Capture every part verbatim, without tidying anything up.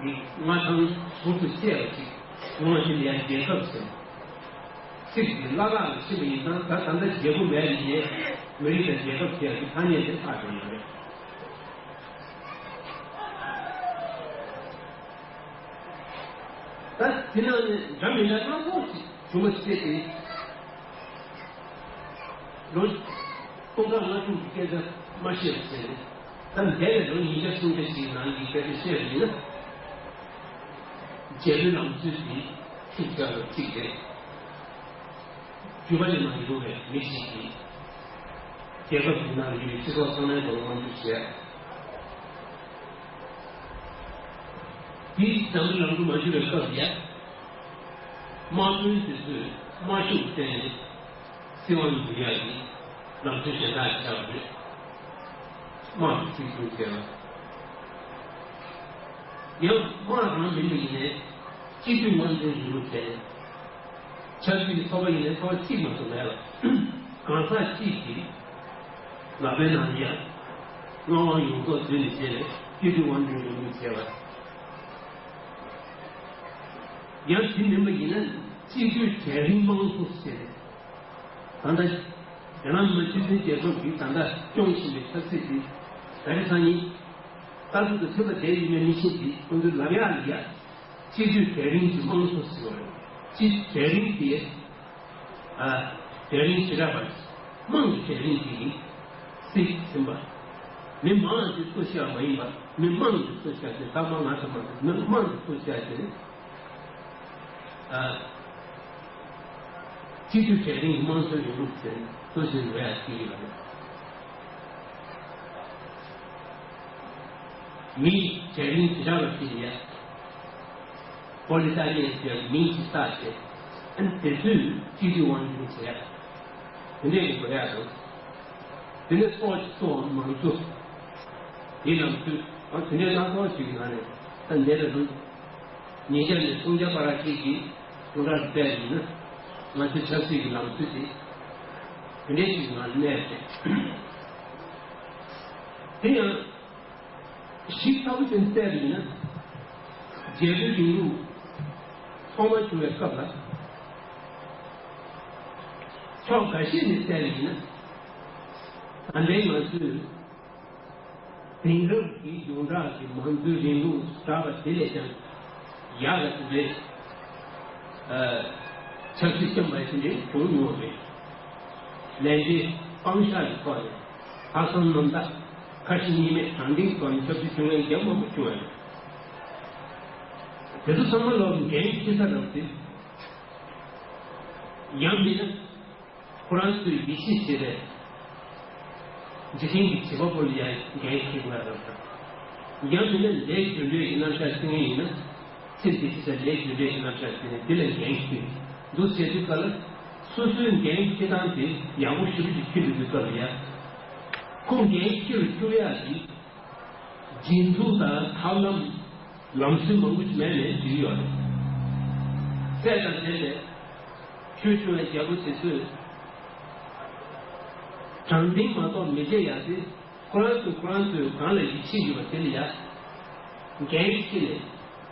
མངའ་ཐང་ཟུར་དུ་བཤད་པ་ཅིག་ཡོང་བ་དེ་ལ་ཡང་རྒྱལ་ཁབ་ཟེར། ཚིག་འདི་བླ་ལྷག་ལ་ཕྱིན་པ་ཡིན་ཙང་ད་ད་ལྟ་རྒྱལ་པོ་མེད་པ་ཡིན་ནའི་མི་རིགས་དང་རྒྱལ་ཁབ་ཟེར་ཡག་གི་ཐ་སྙད་དེ་ཆགས་བསྡད་ཡོད་རེད། ད་དེ་ནང་ནས་འདྲ་མི་འདྲ་སྣ་ཚོགས་ཤིག་བྱུང་བ་བྱས་ཏེ། ལོ་སྟོང་ཕྲག་ལྔ་བཅུ་གི་སྐད་ཆ་མ་བཤད་པ་བྱས་ནས། ད་འདས་པའི་ལོ་ཉིས་བརྒྱ་སུམ་བརྒྱ་ཞིག་ནང་གི་སྐད་ཆ་བཤད་པ་ཡིན་ན། རྒྱལ་པོའི་ལམ་སྲོལ་འདི་ཤུགས་ཆེ་བ་གཅིག་རེད། ཀྱུ་པ་ནས་མར་ཡོང་བའི་མི་ཞིག་གིས་རྒྱལ་ཁབ་འདི་ནང་ཡོད་པའི་སྤྱི་ཚོགས་ཚང་མའི་ཐོག་དབང་སྒྱུར་བྱས། དེའི་འཛམ་བུ་གླིང་དུ་མ་བཞུགས་པའི་སྐབས་ལ། དམག་དཔོན་དེ་ཚོས་དམག་ཤུགས་བརྟེན་ནས་སྲིད་དབང་འཛིན་ཡག་གི་ལམ་སྲོལ་གཞན་དག་ཆགས་པ་རེད། དམག་གི་སྲིད་སྐྱོང་བྱས་པ། ཡང་དམག་རང་མིན་པ་ཡིན་ནའི་སྤྱི་འཐུས་དབང་འཛིན་རིང་ལུགས་བྱས་ནས། ཆབ་སྲིད་ཀྱི་ཚོགས་པ་ཡིན་ནའི་ཚོགས་པ་གཅིག་མ་གཏོགས་མེད་ལ། གང་ཟག་གཅིག་གིས་ལག་པའི་ནང་ལ་ཡང་མངའ་དབང་ཡོངས་རྫོགས་འཛུལ་ནས་བྱས་ནས་སྤྱི་འཐུས་དབང་འཛིན་རིང་ལུགས་བྱས་པ། ཡང་དེ་མིན་པ་ཡིན་ན་སྤྱི་འཐུས་གྲལ་རིམ་དམངས་གཙོ་ཟེར་ནས། ད་ལྟ་རྒྱ་ནག་མི་དམངས་སྤྱི་མཐུན་རྒྱལ་ཚོགས་ཀྱིས་ད་ལྟ་སྐྱོང་བཞིན་པའི་ཆབ་སྲིད་འདི་ད་རེས་སང་ཉིན་ལྟ་གྲུབ་དང་མཐུན་པ་བསྡད་ཡོད་མེད་མི་ཤེས་ཀྱི་ཁོང་ཚོས་ལབ་ཡག་ལབ་ཡག་སྤྱི་འཐུས་གྲལ་རིམ་གྱི་དམངས་གཙོ་ཟེར་བ་རེད། སྤྱི་གྲལ་རིམ་དེ་ཨ་གྲལ་རིམ་བྱེ་བྲག་པ་དམངས་ཀྱི་གྲལ་རིམ་དེ་ཡིན། སྲིད་ཟིན་པ། མི་མང་གིས་གཙོ་བྱས་པ་མ་ཡིན་པ་མི་དམངས་ཀྱིས་གཙོ་བྱས་ཏེ་ད་མ་ང་ཚོ་མ་ཟེར་མི་དམངས་ཀྱིས་གཙོ་བྱས་ཏེ། ཨ། སྤྱི་འཐུས་གྲལ་རིམ་དམངས་གཙོའི་རིང་ལུགས་ཟེར་གཙོ་ཆེར་འགྲོ་ཡག་ཅིག་ཡོད་པ་རེད། མིའི་གྲལ་རིམ་དེ་དག་ལ་བརྟེན་ཡ། པོ་ལི་ཏཱ་ལི་ཡན་ཟེར་མིང་ཅིག་བཏགས་ཏེ། ཨ་ནི་དེ་ཚོས་སྤྱི་འཐུས་དབང་འཛིན་བྱེད་ཡ། དེ་འདྲས་ཀྱི་འགྲོ་ཡ་དང་། དེ་ནས་སྲོག་གཅོད་མང་གཙོ། དེ་རྣམས་ཚུད་ཨ་དེ་འདྲས་སྣ་ཚོགས་ཤིག་ནང་ནས་ད་འདས་པའི་ལོ། ཉིས་བརྒྱ་ནས་སུམ་བརྒྱ་བར་ཅིག་གི་སྐུ་དྲག་བལྟས་ཡིན་ན། ང་ཚོའི་ཆབ་སྲིད་ཀྱི་ལམ་སྲོལ་དེ་དེ་འདྲའི་ཞིག་ང་གནས་ཏེ། དེ་ཡང་ཞིབ་ཚགས་པོ་ཅན་བལྟས་ཡིན་ན། རྒྱལ་པོའི་རིང་ལུགས་ཐོག་མ་བྱུང་བའི་སྐབས་ལ། ཕྱོགས་འགའ་ཤས་ནས་བལྟས་ཡིན་ན། ད་ལྟའི་ང་ཚོས། དེང་རབས་ཀྱི་ཡོངས་གྲགས་ཀྱི་མང་གཙོའི་རིང་ལུགས་གྲགས་པ་དེ་ལས་ཀྱང་ཡག་ག་ཅིག་རེད། ཨ། ཆབ་སྲིད་བསྐྱངས་པ་ཞིག་ལས་བྱུང་མྱོང་བ་རེད། ལས་འབྲས་སྤང་བཞག་གི་ཐོག་ནས་ལྷག་བསམ་རྣམ་དག་ཁ་ཞེ་གཉིས་མེད་དྲང་བདེན་གྱི་ཐོག་ནས་ཆབ་སྲིད་བྱུང་ཡག་རྒྱབ་མང་པོ་བྱུང་བ་རེད། དེ་ཚོ་ཚང་མ་ལོག་འགན་འཁྱེར་ས་རེད་དེ། ཡང་མིན་ན། ཁོ་རང་ཚོའི་ཡིད་ཆེས་བྱེད་པའི་འཇིག་རྟེན་གྱི་བྱེད་པ་པོ་ལ་ཡང་འགན་འཁྱེར་དགོས་ཡ་རབ་དང་། ཡང་མིན་ན་ལས་རྒྱུ་འབྲས་ཀྱི་རྣམ་གཞག་བརྩི་མཁན་ཡིན་ན། ཚེ་འདི་ཕྱི་ས་ལས་རྒྱུ་འབྲས་ཀྱི་རྣམ་གཞག་བརྩི་ནས་འདི་ལ་འགན་འཁྱེར་འདུག་བྱེད་དུས་སྐབས་ལ། སོ་སོའི་འགན་འཁྱེར་སྟངས་དེ་ཡག་པོ་ཞེ་པོ་ཅིག་འཁྱེར་འདུག་དུས་སྐབས་ལ་ཡ། ཁོ་འགན་འཁྱེར་བཅུག་ཡ་གི་སྒྲིག་འཛུགས་དང་ཐབས་ལམ། ལམ་སྲོལ་མང་པོ་ཞིག་མེད་ནས་བསྡུས་ཡོད་རེད། བཙས་དང་བཙས་ནས་ཆོས་སྐྱོང་བའི་རྒྱལ་པོ་དེ་ཚོས་དྲང་བདེན་མ་གཏོགས་མི་བྱེད་ཡ་དེ་ཁོ་རང་ཚོས་ཁོ་རང་ཚོའི་སྒང་ལ་ཡིད་ཆེས་ཡོད་པ་དེ་ལ་ཡ། འགན་ཁྱེར་ནས་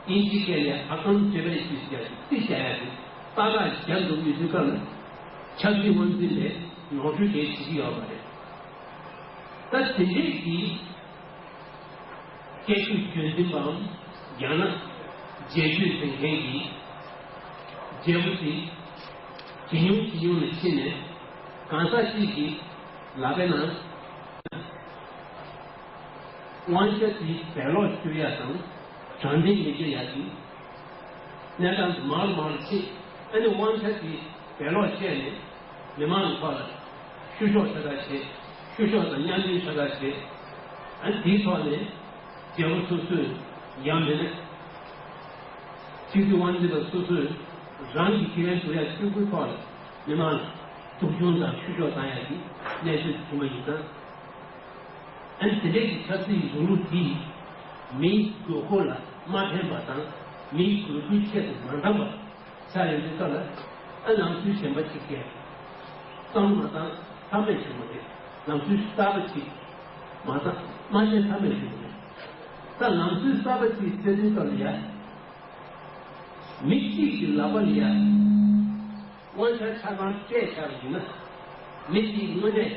དབྱིན་ཇིའི་སྐད་ལ་ཨ་ཀམ་ཇེ་ཊི་ལ་ཞུས་ཟེར་ཡ་དེ་རྩིས་བྱ་ཡ་དེ་ཏག་ཏག་བརྒྱབ་འདུག་ཡོད་དུས་སྐབས་ལ་ཆབ་སྲིད་དབང་འཛིན་ལས་ནོར་འཁྲུལ་དེ་བྱེད་ཀྱི་ཡོད་པ་རེད། ད་དེ་འདྲས་ཀྱི། སྐད་ཤུགས་རྒྱུན་འཛིན་པའམ་ཡང་ན་རྗེས་ཤུལ་འཛིན་མཁན་གྱི་རྒྱལ་པོ་དེ་ཇེ་ཉུང་ཇེ་ཉུང་ལ་ཕྱིན་ནས་གང་ཟག་གཅིག་གི་ལག་པའི་ནང་དབང་ཆ་དེ་བེད་ལོག་བཅུག་ཡ་དང་དྲང་བདེན་མི་སྤྱོད་ཡ་གི་གནས་སྟངས་དེ་མང་རུ་མང་རུ་ཕྱིན། ཨ་ནི་དབང་ཆ་དེ་བེད་ལོག་བྱས་ནས། མི་མང་གི་ཐོག་ལ་བཤུ་གཞོག་ཤ་སྟག་བྱེད། བཤུ་གཞོག་དང་གཉའ་གནོན་ཤ་སྟག་བྱེད། ཨ་ནི་དེའི་ཐོག་ནས་རྒྱལ་པོ་སོ་སོས་ཡང་མིན་ན་སྤྱི་འཐུས་དབང་འཛིན་པ་སོ་སོས་རང་གི་ཁེ་ཕན་བཟོ་ཡ་ཤོད་དགོས་ཐོག་ལ་མི་མང་ལ་སྡུག་སྦྱོང་དང་བཤུ་གཞོག་བཏང་ཡ་གི་གནས་ཚུལ་བྱུང་བ་ཡིན་ཙང་། ཨ་ནི་དེ་འདྲའི་གི་ཆབ་སྲིད་ཀྱི་གཞུང་ལུགས་དེས་མིའི་དགོས་མཁོ་ལ་མ་ཕན་པ་དང་མིའི་དགོས་མཁོའི་ཆེད་དུ་མ་འདང་བ། ཆགས་ཡོང་དུས་སྐབས་ལ་ཨ་ནང་ཚུལ་གཞན་པ་གཅིག་བྱས། བསམ་བློ་མ་བཏང་ཐབས་མེད་བྱུང་བ་རེད། ནང་ཚུལ་གསར་པ་གཅིག་མ་བཏང་མ་བྱས་ཐབས་མེད་བྱུང་བ་རེད། ད་ལམ་སྲོལ་གསར་པ་ཅིག་འཚོལ་དུས་སྐབས་ལ་ཡ། མི་གཅིག་གི་ལག་པ་ལ་ཡ། དབང་ཆ་ཆ་ཚང་སྤྲད་བཞག་པ་ཡིན་ན། མི་དེས་དངོས་གནས་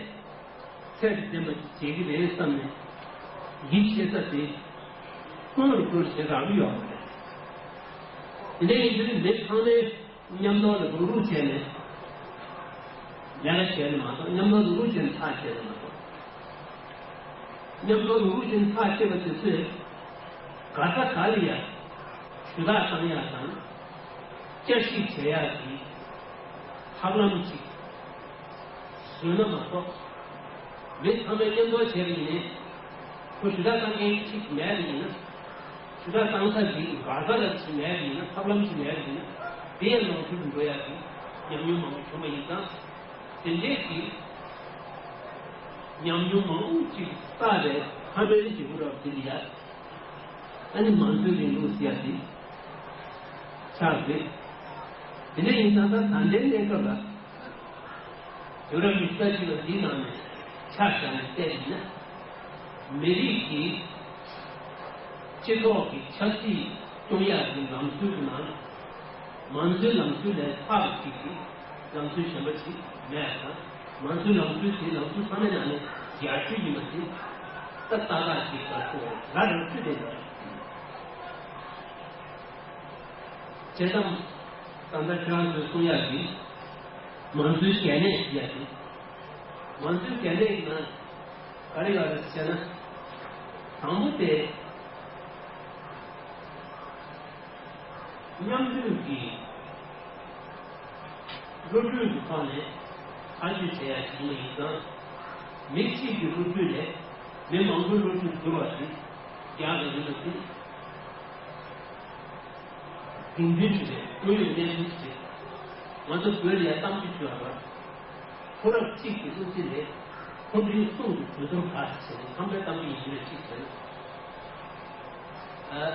ཚད་དང་ལྡན་པ་ཅིག་བྱེད་ཀྱི་རེད་བསམ་ནས། ཡིད་ཆེས་ས་དེ། ཀུན་ལ་ཀུན་བྱེད་རག་གི་ཡོད་མ་རེད། དེ་འདྲ་ཡིན་དུས་མི་ཚང་མས་མཉམ་དུ་རུག་རུག་བྱས་ནས། ལས་ཀ་བྱས་ནས་མ་གཏོགས། མཉམ་དུ་རུག་རུག་བྱས་ནས་ཐག་བཅད་ནས་མ་གཏོགས། མཉམ་དུ་རུག་རུག་བྱས་ནས་ཐག་བཅད་པ་དེ་ཚོས་ག་ས་ག་ལ་ཡ་ཞུ་དག་བཏང་ཡག་དང་། བསྐྱར་ཞིབ་བྱེད་ཡག་གི་ཐབས་ལམ་ཅིག་བཟོས་ན་མ་གཏོགས། མི་ཚང་མས་མཉམ་དུ་བྱས་པ་ཡིན་ནའི། ཁོ་ཞུ་དག་བཏང་མཁན་གཅིག་མེད་པ་ཡིན་ན། ཞུ་དག་བཏང་ས་འདི་ག་ས་ལ་ཅིག་མེད་པ་ཡིན་ན། ཐབས་ལམ་ཅིག་མེད་པ་ཡིན་ན། དེ་ཡང་ནོར་འཁྲུལ་དུ་འགྲོ་ཡག་གི་ཉམས་མྱོང་མང་པོ་བྱུང་བ་ཡིན་ཙང་། དེ་འདྲའི་གི་ཉམས་མྱོང་མང་པོ་ཅིག་བསགས་པའི་མཐའ་མའི་འབྲས་བུ་རབ་འདི་ལ་ཡ། ཨ་ནི་མང་གཙོའི་རིང་ལུགས་ཟེར་ཡ་དེ་ཆགས་རེད། དེ་འདྲ་ཡིན་ཙང་ད་ད་ལྟའི་གནས་སྐབས་ལ། དུས་རབས་ཉི་ཤུ་རྩ་གཅིག་པ་འདིའི་ནང་ནས་ཆ་བཞག་ནས་བལྟས་ཡིན་ན། མི་རིགས་ཀྱི་སྤྱི་ཚོགས་ཀྱི་ཆབ་སྲིད་སྐྱོང་ཡག་གི་ལམ་སྲོལ་གྱི་ནང་། མང་གཙོའི་ལམ་སྲོལ་ལས་ལྷག་པ་ཅིག་གི་ལམ་སྲོལ་གཞན་པ་ཞིག་མེད་པ་དང་། མང་གཙོའི་ལམ་སྲོལ་དེ་ལམ་སྲོལ་ཚང་མའི་ནང་ནས་ཡག་ཤོས་ཡིན་པ་དེ་ད་ཏག་ཏག་ཅིག་ག་ཚོད་ར་རང་ཚུད་དེ་འདྲ་རེད། བྱས་ཙང་ད་ལྟ་ཁྱེད་རང་ཚོས་གསུང་ཡག་གི་མང་གཙོའི་གལ་གནད་ཞུ་ཡག་གི། མང་གཙོའི་གལ་གནད་ཡིན་ན་ག་རེ་ག་རེ་ཟེར་ན། དང་པོ་དེ། མཉམ་འབྲེལ་གྱི་བློ་གྲོས་ཀྱི་ཐོག་ནས་ཐག་གཅོད་བྱེད་ཡག་ཞིག་ཡིན་ཙང་། མི་གཅིག་གི་བློ་གྲོས་ལས་མི་མང་པོའི་བློ་གྲོས་བསྡུར་བ་དེ་རྒྱག་དགོས་ཡིན་པ་དེ་དགེ་འདུན་ཞིག་རེད། དངོས་ཡོད་གནས་ཚུལ་ཞིག་རེད། ང་ཚོ་བོད་ལ་ཡ་གཏམ་རྒྱུད་བྱུང་བ་རེད། ཕོ་རབ་གཅིག་གི་བློ་གྲོས་ལས་མཁོ་འདྲིས་གསུམ་གྱི་གྲོས་བསྡུར་ག་ཟེར་ནས་ཁམས་པའི་གཏམ་རྒྱུད་ཡིན་རེད་ཅིག་ཟེར། ཨ།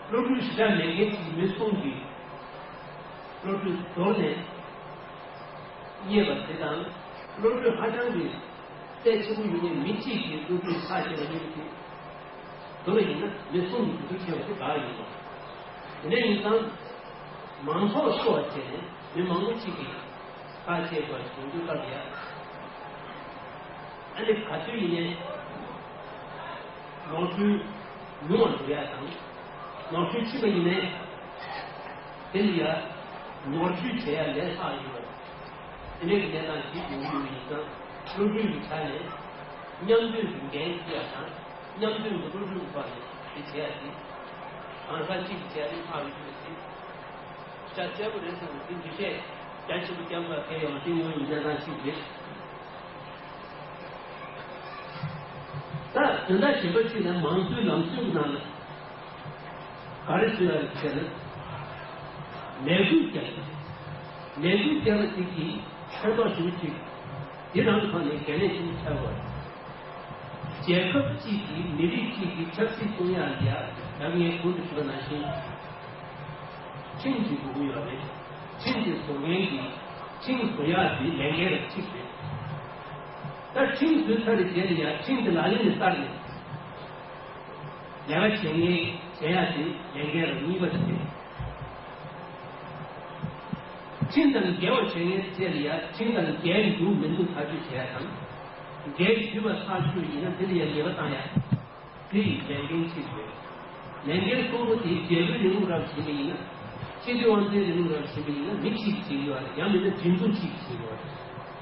བློ་གྲོས་ཞེ་དྲག་མེད་མཁན་གྱི་མི་གསུམ་གྱིས་བློ་གྲོས་བསྡུར་ནས་རྙེད་པ་དེ་དང་། བློ་གྲོས་ཧ་ཅང་གི་ཚད་ཆེན་པོ་ཡོད་མཁན་མི་གཅིག་གིས་བློ་གྲོས་ཐག་བཅད་པ་གཉིས་ཀྱིས། དེ་ལ་ཡིན་ན་མི་གསུམ་གྱིས་དེ་ཚོ་བྱས་པ་དེ་དགའ་ཡོད་པ། དེ་འདྲ་ཡིན་ཙང་། མང་ཚོགས་ཤོག་བྱས་ནས་མི་མང་པོ་གཅིག་གིས་ཁ་ཕྱེ་དགོས་ཞུ་རྒྱུ་སྐབས་ཡ། ཨ་ནི་ག་ཚོད་ཡིན་ནའི་ནོར་འཁྲུལ་ཉུང་བ་འགྲོ་ཡ་དང་། ནོར་འཁྲུལ་ཕྱིན་པ་ཡིན་ནའི་དེ་ལ་ཡ་ནོར་འཁྲུལ་བྱེད་ཡ་ལས་ལྷག་ཡོད་པ། དེ་འདྲའི་གནས་སྟངས་ཤིག་ཡོང་གི་ཡོད་པ་ཡིན་ཙང་། བློ་གྲོས་ཀྱི་ཆ་ནས་མཉམ་འདུས་ཀྱི་འགན་འཁུར་ཡ་དང་། མཉམ་འདུས་ཀྱི་བློ་གྲོས་ཀྱི་ཐོག་ནས་དེ་བྱེད་ཡ་དེ། གང་ཟག་གཅིག་གིས་བྱས་ནས་ཕར་ཡོང་དུས་དེ་ཤ་གཅིག་པ་རེད་བསམ་ནས་དེ་འདུ་ཤེས་རྒྱ་ཆེན་པོ་རྒྱབ་དགོས་གལ་ཡོད་པ་དེ་དངོས་ཡོད་གནས་སྟངས་གཅིག་རེད། ད་དོན་དག་གཞན་པ་གཅིག་ལ་མང་གཙོའི་ལམ་སྲོལ་གྱི་ནང་ལ་ག་རེ་བཟོས་ཡོད་ཟེར་ན། ལས་འགུལ་རྒྱག་ཡ། ལས་འགུལ་རྒྱག་པ་དེ་གིས་ཕན་ཐོགས་ཞེ་པོ་ཅིག་འདི་རང་ཐོག་ནས་གལ་གནད་ཆེན་པོ་ཆགས་ཡོད་རེད། རྒྱལ་ཁབ་གཅིག་གིས་མི་རིགས་གཅིག་གི་ཆབ་སྲིད་སྐྱོང་ཡག་ལ་ཡ། ད་ངས་གོང་དུ་ཞུས་པ་ནང་བཞིན། ཁྲིམས་ཀྱི་དགོས་མཁོ་ཡོད་རེད། ཁྲིམས་དེ་བཟོ་མཁན་གྱིས་ཁྲིམས་བཟོ་ཡག་དེ་ལས་འགན་རབ་གཅིག་རེད། ད་ཁྲིམས་བཟོས་ཚར་བའི་རྗེས་ལ་ཡ་ཁྲིམས་དེ་ལག་ལེན་ལ་བསྟར་ནས་ལས་ཀ་བྱེད་མཁན་བྱེད་ཡག་དེ་ལས་འགན་རབ་གཉིས་པ་དེ་རེད། ཁྲིམས་དང་འགལ་བ་བྱེད་མཁན་བཅས་ལ་ཡ་ཁྲིམས་དང་འགལ་འདུག་མི་འདུག་ཐག་གཅོད་བྱེད་ཡ་དང་། འགལ་ཞུས་པ་ཐག་ཆོད་ཡིན་ན་དེ་ལ་ཡ་ཉེས་པ་བཏང་ཡ། དེ་ཡི་ལས་འགན་གཅིག་རེད། ལས་འགན་གསུམ་པོ་དེ་རྒྱལ་པོའི་རིང་ལུགས་རབ་བྱེད་པ་ཡིན་ན། སྤྱི་འཐུས་དབང་འཛིན་རིང་ལུགས་རབ་བྱེད་པ་ཡིན་ན་མི་གཅིག་གིས་བྱེད་ཀྱི་ཡོད་རེད། ཡང་མིན་ན་སྒྲིག་འཛུགས་གཅིག་གིས་བྱེད་ཀྱི་ཡོད་རེད།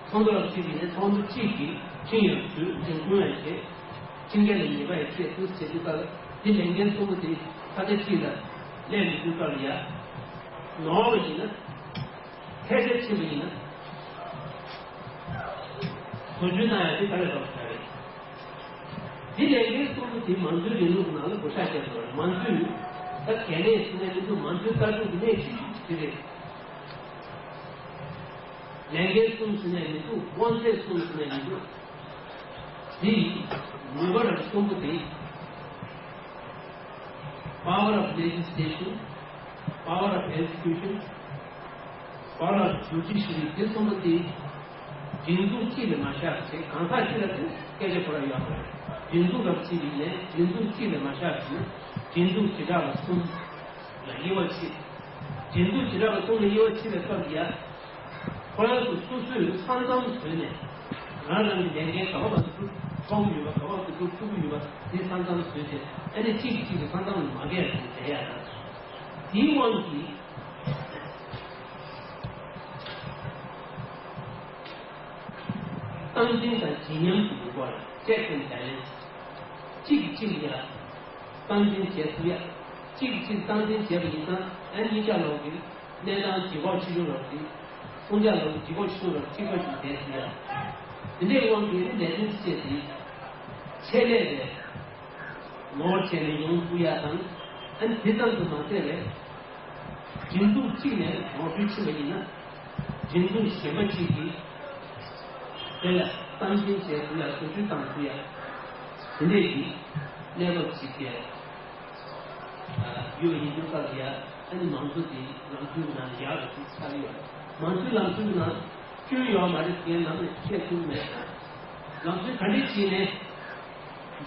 ཚོགས་འདུ་རབ་བྱེད་པ་ཡིན་ན་ཚོགས་འདུ་གཅིག་གིས་ཁྲིམས་ཡང་བཟོས། འཛིན་སྐྱོང་ཡང་བྱེད། ཁྲིམས་འགལ་ལ་ཉེས་པ་ཡང་གཅོད་ཐུབ་བྱེད་དུས་སྐབས་དེ་ལས་འགན་གསུམ་པོ་དེ་ས་ཆ་གཅིག་ལ་སླེབས་མི་དུས་སྐབས་ལ་ཡ། ནོར་བ་ཡིན་ན། ཐལ་ཆ་ཕྱིན་པ་ཡིན་ན། བཟོ་བཅོས་གནང་ཡག་དེ་ག་ལས་ལྡོག་ས་རེད། འདི་ལས་འགན་གཙོ་བོ་དེ་མང་གཙོའི་རིང་ལུགས་ནང་ལ་བགོ་བཤའ་བརྒྱབ་ཡོད་རེད། མང་གཙོའི་ད་གལ་གནད་ཟེར་ནས་མི་འདུག་མང་གཙོའི་ལྟ་གྲུབ་ཀྱི་གནད་གཅིག་གཅིག་དེ་རེད། ལས་འགན་གསུམ་ཟེར་ནས་མི་འདུག་དབང་ཚད་གསུམ་ཟེར་ནས་མི་འདུག་འདི་ནུས་པ་རབ་གསུམ་པོ་དེ། Power of legislation, power of execution, power of judiciary དེ་གསུམ་པོ་དེ་སྒྲིག་འཛུགས་གཅིག་ལ་མ་བཞག་ཚེ་གང་ཟག་གཅིག་ལ་དེ་སྐད་ཆ་གོ་ར་ཡོད་པ་རེད། འགྲན་བསྡུར་རབ་བྱེད་པའི་ནས་འགྲན་བསྡུར་གཅིག་ལས་མ་བཞག་ཅིང་འགྲན་བསྡུར་བྱེ་བྲག་པ་གསུམ་ལ་དབྱེ་བ་ཕྱེ། འགྲན་བསྡུར་བྱེ་བྲག་པ་གསུམ་ལ་དབྱེ་བ་ཕྱེ་བའི་སྐབས་ཀྱི་ཡ། ཁོ་རང་ཚོ་སོ་སོས་ས་མཚམས་བཟོས་ནས་རང་རང་གི་ལས་འགན་ག་བ་བ་ཚོ་ཚོགས་ཡོད་པ་ག་བ་ཚོ་ཚོགས་ཐུབ་ཀྱི་ཡོད་པ་དེ་ས་མཚམས་བཟོས་ཏེ་ཨ་ནི་གཅིག་གིས་གཅིག་གི་ས་མཚམས་ལ་མ་བརྒལ་ཏེ་བསྡད་ཡ་དང་། དེའི་དབང་གིས་སྟངས་འཛིན་དང་ལྗིད་མཉམ་གྱི་ཡོད་པ་ལ་check and balance། གཅིག་གིས་གཅིག་ལ་སྟངས་འཛིན་བྱེད་ཐུབ་ཡ། གཅིག་གིས་གཅིག་སྟངས་འཛིན་བྱས་པ་ཡིན་ཙང་ཨ་ནི་གཉིས་ཆ་ལོག་གི་གནས་སྟངས་ལྗིད་ཁོག་ཆེ་ཆུང་ལོག་གི་སྲུང་བྱ་ལོག་གི་ལྗིད་ཁོག་ཆེ་ཆུང་ལོག་གཅིག་པ་ཞིག་བསྡད་ཐུབ་ཡ། དེ་འདྲའི་དབང་གིས་ནི་ལས་དོན་ཆེ་དེ་ཆེད་ལས་རེད། ནོར་བྱས་ནས་ཡོང་ཐུབ་ཡ་དང་ཨ་ནི་དེ་ཙམ་དུ་མ་ཟད་པའི་འགྲན་བསྡུར་གཅིག་ནས་ནོར་འཁྲུལ་ཕྱིན་པ་ཡིན་ན་འགྲན་བསྡུར་གཞན་པ་གཅིག་གིས་དེ་ལ་སྟངས་འཛིན་བྱས་ཐུབ་ཡ་བཟོ་བཅོས་བཏང་ཐུབ་ཡ་དེ་འདྲས་ཀྱི་གནས་བབ་ཅིག་གས་ཡོད་ཡིན་དུས་སྐབས་ཡ་ཨ་ནི་མང་གཙོ་དེ་ལམ་སྲོལ་ནང་ཡག་རུ་ཅིག་ཆགས་ཡོད། མང་གཙོའི་ལམ་སྲོལ་ནང་སྐྱོན་ཡོད་མ་རེད་ཟེར་ནམ་ནས་བཤད་ཐུབ་མེད། ལམ་སྲོལ་ག་འདྲས་བྱས་ནས་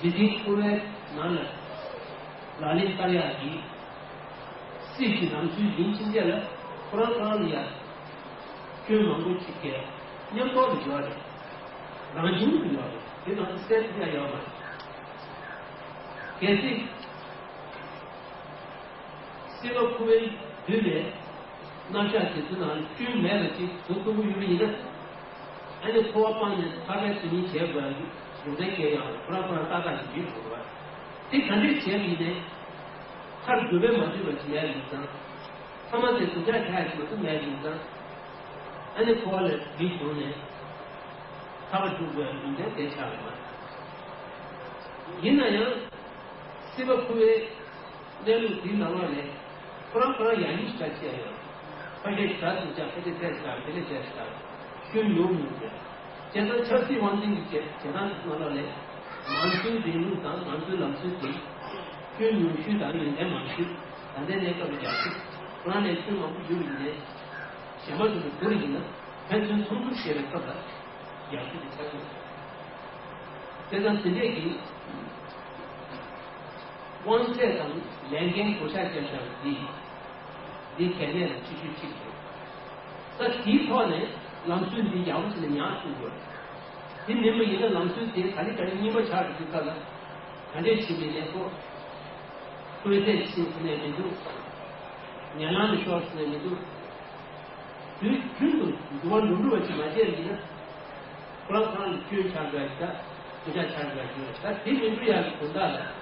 འཇིག་རྟེན་འཚོ་བའི་ནང་ལ་ལག་ལེན་བསྟར་ཡག་གི་སྲིད་ཀྱི་ལམ་སྲོལ་ཡིན་ཕྱིན་ཆད་ལ་ཁོ་རང་ཁོ་རང་ལ་ཡ་སྐྱོན་མང་པོ་ཞིག་གས་མཉམ་ཐོག་ཏུ་ཡོད་རེད། རང་བྱུང་དུ་ཡོད་རེད། དེ་ནང་དུ་གསལ་ཐུབ་ཡ་ཡོད་མ་རེད། གལ་སྲིད་སྲིད་པ་ཁོ་བོའི་བསྡུས་པའི་རྣམ་གཞག་དེ་ཚོ་ནང་སྐྱོན་མེད་པ་ཅིག་བཟོ་ཐུབ་ཀྱི་ཡོད་པ་ཡིན་ན། ཨ་ནི་འཁོར་བ་སྤངས་ནས་ཐར་པའི་དོན་སྙིང་བྱེད་དགོས་ཡག་གི་རྒྱུ་མཚན་གང་ཡང་རེད། ཁོ་རང་ཁོ་རང་ཏག་ཏག་ཅིག་ཡོད་དགོས་པ། དེ་ག་འདྲས་བྱས་པ་ཡིན་ནའི་མཐར་འདོད་པས་མ་གྲུབ་པ་ཅིག་མེད་པ་ཡིན་ཙང་། ཐ་མ་དེ་བདེ་འཇགས་བྱ་ཡག་ཅིག་མ་གཏོགས་མེད་པ་ཡིན་ཙང་། ཨ་ནི་འཁོར་བ་ལས་མི་བྱུང་ནས་ཐར་པ་སྒྲུབ་དགོས་ཡག་རྒྱུ་མཚན་དེ་ཆགས་ཡོད་མ་རེད། ཡིན་ན་ཡང་སྲིད་པ་ཁོ་བོའི་གནས་ལུགས་འདི་ནང་ལོགས་ནས་ཁོ་རང་ཁོ་རང་ཡང་ཡིན་ཞིག་ཆགས་ཀྱི་ཡོད། ཕ་གིར་ཞག་ཙམ་ཅག་ཕ་གིར་ཚེ་ཞག་དེ་ལས་ཚེ་ཞག་སྐྱོན་ཡོང་མི་འདུག་བྱས་ཙང་ཆབ་སྲིད་དབང་འཛིན་གྱི་བྱེད་བྱེད་སྟངས་ནང་ལོགས་ནས་མང་གཙོའི་རིང་ལུགས་དང་མང་གཙོའི་ལམ་སྲོལ་དེ་སྐྱོན་ཉུང་ཤོས་དང་ཡོན་ཏན་མང་ཤོས། ད་ལྟའི་གནས་སྐབས་ལ་རྒྱག་ཤོས་ཁོ་རང་ནས་སྐྱོན་མང་པོ་ཡོད་པ་ཡིན་ནའི་གཞན་པ་ཚོ་ལ་བསྡུར་ཡིན་ན་ཕན་ཚུན་མཚུངས་བསྡུར་བྱེད་པའི་སྐབས་ལ་རྒྱག་ཤོས་དེ་ཆགས་ཀྱི་ཡོད། བྱས་ཙང་དེ་འདྲས་ཀྱི་དབང་ཚད་དང་ལས་འགན་བགོ་བཤའ་བརྒྱབ་བཞག་པ་འདི་འདི་གལ་གནད་ལ་ཆེ་ཤོས་གཅིག་རེད། ད་དེའི་ཐོག་ནས་ལམ་སྲོལ་འདི་ཡག་པོ་བྱས་ནས་ཉར་ཐུབ་དགོས། དེ་མིན་པ་ཡིན་ན་ལམ་སྲོལ་དེ་ག་ལེ་ག་ལེ་རྙིང་པ་ཆགས་འགྲོ་དུས་སྐབས་ལ་ག་འདྲས་བྱེད་མིན་ནས་ཁོ་སྐུལ་འདེད་ཕྱིན་ཟེར་ནས་མི་འདུག་ཉེ་ལམ་དུ་ཤོར་ཟེར་ནས་མི་འདུག་དུས་རྒྱུན་དུ་འགྱུར་བ་འགྲོ་འགྲོ་བ་ཅིག་མ་བྱས་ཡིན་ན་ཁོ་རང་ཁོ་རང་ལ་སྐྱོན་ཆགས་འགྲོ་ཡ་ཞིག་དང་སྐྱོན་ཆགས་ཆགས་འགྲོ་ཡ་ཞིག་ཡོད། ད་དེ་མི་འགྲོ་ཡ་གི་དོན་དག་ལ།